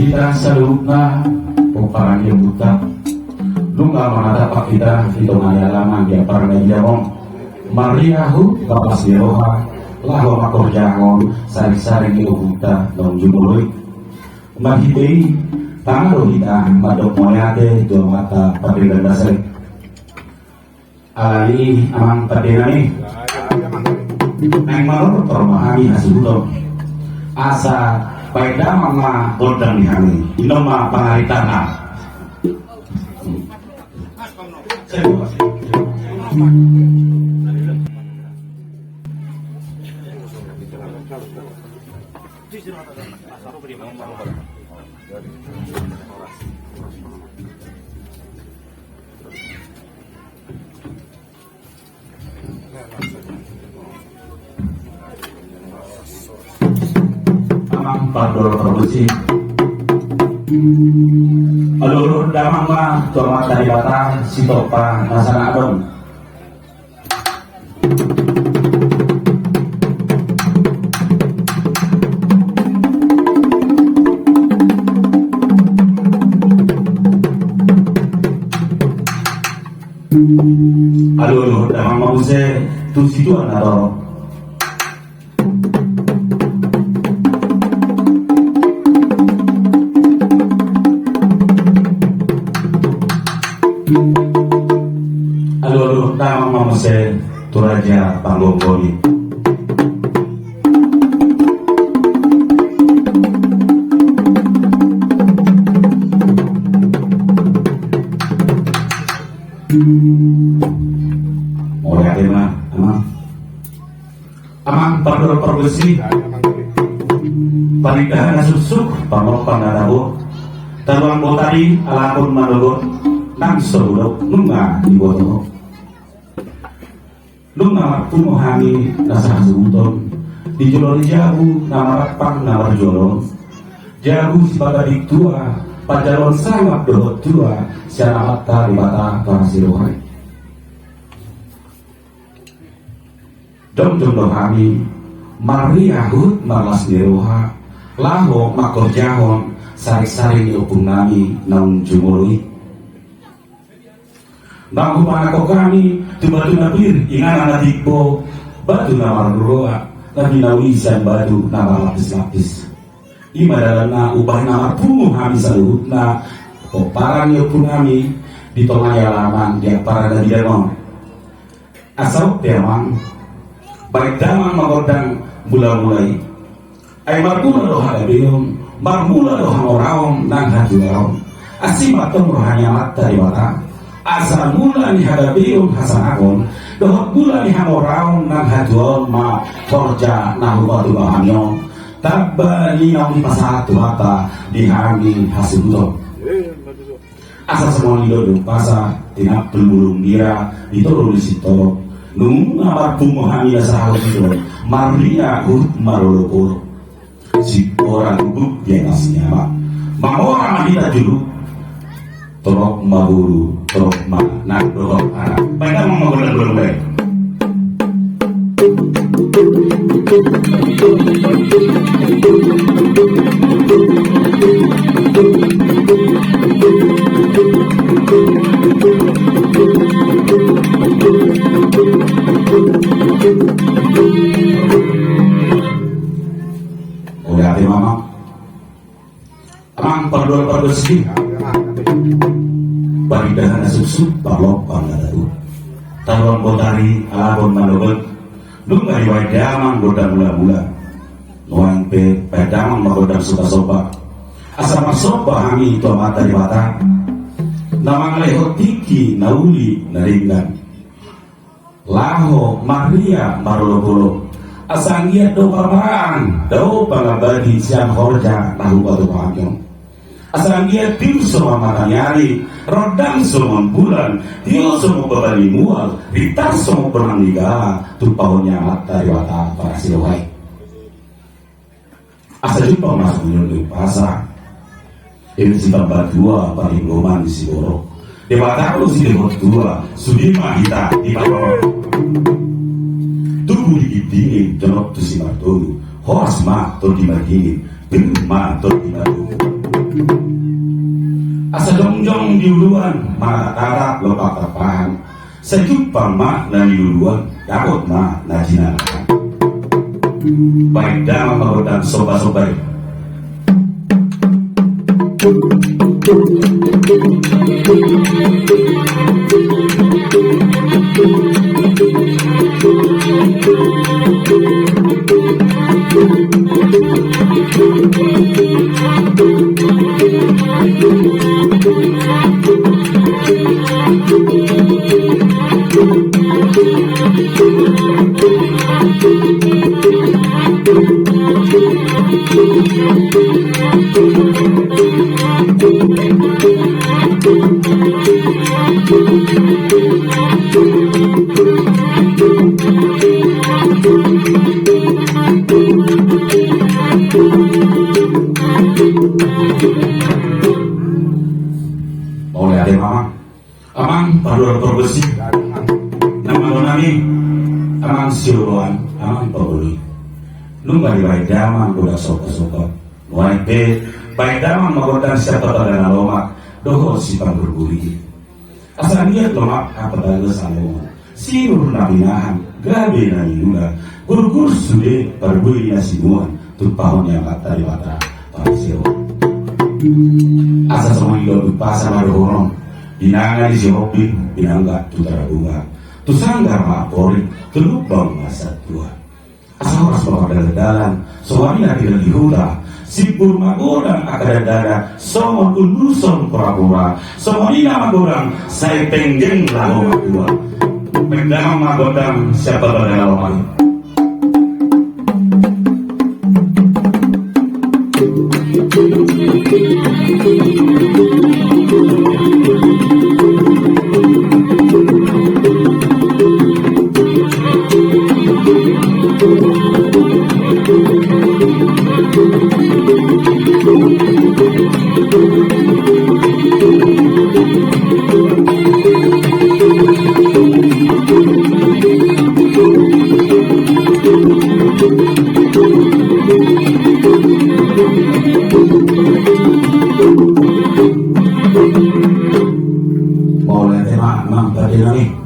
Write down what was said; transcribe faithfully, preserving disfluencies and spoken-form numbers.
Hita saluhutna, pomparan ni ompunta, nunga marnatap hita di tonga ni alaman di ampara na bidang on. Marria huhut marlas ni roha laho mangkorjahon saringsarings ni ompunta naung jumolo i. Marhite i, tangkas do hita mandok mauliate tu Amanta Pardenggan Basa i. Alani i, amang pande nami, naeng manortor ma hami hasuhuton. Asa baen damang ma gondang di hami. Inna ma pangaritana. Amang pardol pargonsi, alualuhon damang ma tu Amanta Debata sitompa na sangap on. Alualuhon damang ma muse tu situan na torop. Alualuhon damang ma muse tu raja panggomgomi. Mauliate ma, amang. Amang pardol pargonsi, parindahan na suksuk, parlompan na tabo, taruan botari alapon manogot, nang so hudok nunga diboto. Nunga marpungu hami na sahasuhuton di jolo ni jabu na marampang na marjual on. Jabu sipata di tua, panjalohon sangap dohot tua sian Amanta Debata parasi roha i. Jongjong do hami marria huhut marlas ni roha laho mangkorjahon saringsarings ni ompung nami naung jumolo i. Nang hupanangkok hami tu batu na pir, inganan na timbo, batu na marroa, na binahen sian batu na marlapis-lapis. I ma dalanna umbahen na marpungu hami saluhutna pomparan ni ompung nami di tonga ni alaman di ampara na bidang on. Asa on pe, amang, baen damang ma gondang mula-mula i. Ai marmula do hagabeon, marmula do hamoraon nang hatuaon. Asi ma antong roha ni Amanta Debata, asa mula ni hagabeon hasangapon dohot mula ni hamoraon nang hatuaon ma horja na hupatupa hami on, tamba ni naung dipasahat Tuhanta di hami hasuhuton. Asa songon i do di umpasa, tinampul bulung bira di toru ni sitolop. Nunga marpungu hami na sahasuhuton, marria huhut marolopolop. Sipora guguk di atas ni amak, mamora ma hita julu. Torop ma boru, torop ma nang dohot anak. Baen damang ma gondang mula-mula i. Mauliate ma, amang. Amang pardol pargonsi, parindahan na suksuk, parlompan na tabo, taruan botari alapon manogot, nunga dibaen damang gondang mula-mula. Nuaeng pe baen damang ma gondang somba-somba. Asa marsomba hami tu Amanta Debata na mangalehon tingki na uli na denggan. Laho marria marolopolop. Asa anggiat dao parmaraan, dao pangabati sian horja na hupatupa hami on. Asa anggiat tiur songon mata ni ari, rondang songon bulan, tio songon baba ni mual, ritar songon bonang ni gala, tumpahon ni Amanta Debata parasi roha i. Asa jumpang ma songon i di umpasa. Eme sitamba tua parlinggoman ni siborok, Debata do silehon tua, sude ma hita diparorot. Tubu di ginting i jonok tu simartolu, horas ma tondi marhini, pir ma tondi marhini. Asa jongjong di uluan, mangkatak-katak lopak tampahan. Sai jumpang ma na niluluan, dapot ma na jinalahan. Baen damang ma gondang somba-somba i. Mauliate ma amang. Amang paduan pargonsi, na mangonami, amang sioloan, amang pangoloi. Nunga dibaen damang gondang somba-somba. Nuaeng pe baen damang ma gondang sian Pardenggan na Lomak dohot Sipanggurguri. Asa niat lomak ampa bagas alongon, sinur na binahan, gabe na niula, gurgur sude parbue ni na sinuan, tumpahon ni Amanta Debata pangasiron. Asa songon i do umpasa ma dohonon, binanga ni Sihombing, binanga tu Tarabunga, tu sanggar ma amporik, tu lubang ma satua. Asa horas ma pardalan-dalan, songon i na tinggal di huta, simbur magodang angka dandana, songon unuson pora-pora, songon i na magodang, sai penggeng laho matua. Baen damang ma gondang sian Pardenggan na Lomak i. Mauliate ma amang pande nami.